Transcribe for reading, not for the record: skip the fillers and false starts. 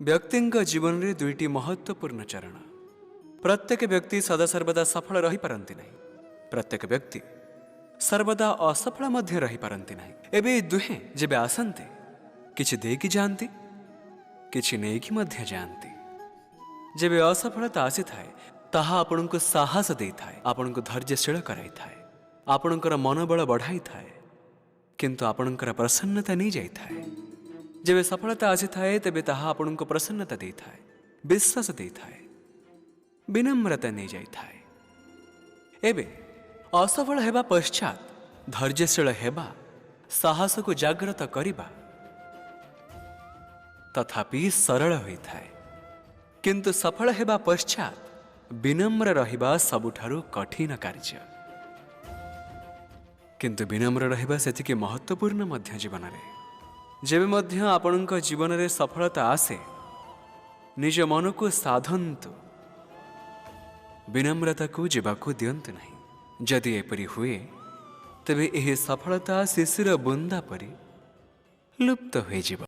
ବ୍ୟକ୍ତିଙ୍କ ଜୀବନରେ ଦୁଇଟି ମହତ୍ତ୍ୱପୂର୍ଣ୍ଣ ଚରଣ। ପ୍ରତ୍ୟେକ ବ୍ୟକ୍ତି ସଦାସର୍ବଦା ସଫଳ ରହିପାରନ୍ତି ନାହିଁ, ପ୍ରତ୍ୟେକ ବ୍ୟକ୍ତି ସର୍ବଦା ଅସଫଳ ମଧ୍ୟ ରହିପାରନ୍ତି ନାହିଁ। ଏବେ ଏ ଦୁହେଁ ଯେବେ ଆସନ୍ତି, କିଛି ଦେଇକି ଯାଆନ୍ତି, କିଛି ନେଇକି ମଧ୍ୟ ଯାଆନ୍ତି। ଯେବେ ଅସଫଳତା ଆସିଥାଏ, ତାହା ଆପଣଙ୍କୁ ସାହସ ଦେଇଥାଏ, ଆପଣଙ୍କୁ ଧୈର୍ଯ୍ୟଶୀଳ କରାଇଥାଏ, ଆପଣଙ୍କର ମନୋବଳ ବଢ଼ାଇଥାଏ, କିନ୍ତୁ ଆପଣଙ୍କର ପ୍ରସନ୍ନତା ନେଇଯାଇଥାଏ। ଯେବେ ସଫଳତା ଆସିଥାଏ, ତେବେ ତାହା ଆପଣଙ୍କୁ ପ୍ରସନ୍ନତା ଦେଇଥାଏ, ବିଶ୍ୱାସ ଦେଇଥାଏ, ବିନମ୍ରତା ନେଇଯାଇଥାଏ। ଏବେ ଅସଫଳ ହେବା ପଶ୍ଚାତ ଧୈର୍ଯ୍ୟଶୀଳ ହେବା, ସାହସକୁ ଜାଗ୍ରତ କରିବା ତଥାପି ସରଳ ହୋଇଥାଏ, କିନ୍ତୁ ସଫଳ ହେବା ପଶ୍ଚାତ ବିନମ୍ର ରହିବା ସବୁଠାରୁ କଠିନ କାର୍ଯ୍ୟ। କିନ୍ତୁ ବିନମ୍ର ରହିବା ସେତିକି ମହତ୍ତ୍ୱପୂର୍ଣ୍ଣ ମଧ୍ୟ ଜୀବନରେ। ଯେବେ ମଧ୍ୟ ଆପଣଙ୍କ ଜୀବନରେ ସଫଳତା ଆସେ, ନିଜ ମନକୁ ସାଧନ୍ତୁ, ବିନମ୍ରତାକୁ ଯିବାକୁ ଦିଅନ୍ତୁ ନାହିଁ। ଯଦି ଏପରି ହୁଏ, ତେବେ ଏହି ସଫଳତା ଶିଶିର ବୁନ୍ଦା ପରି ଲୁପ୍ତ ହୋଇଯିବ।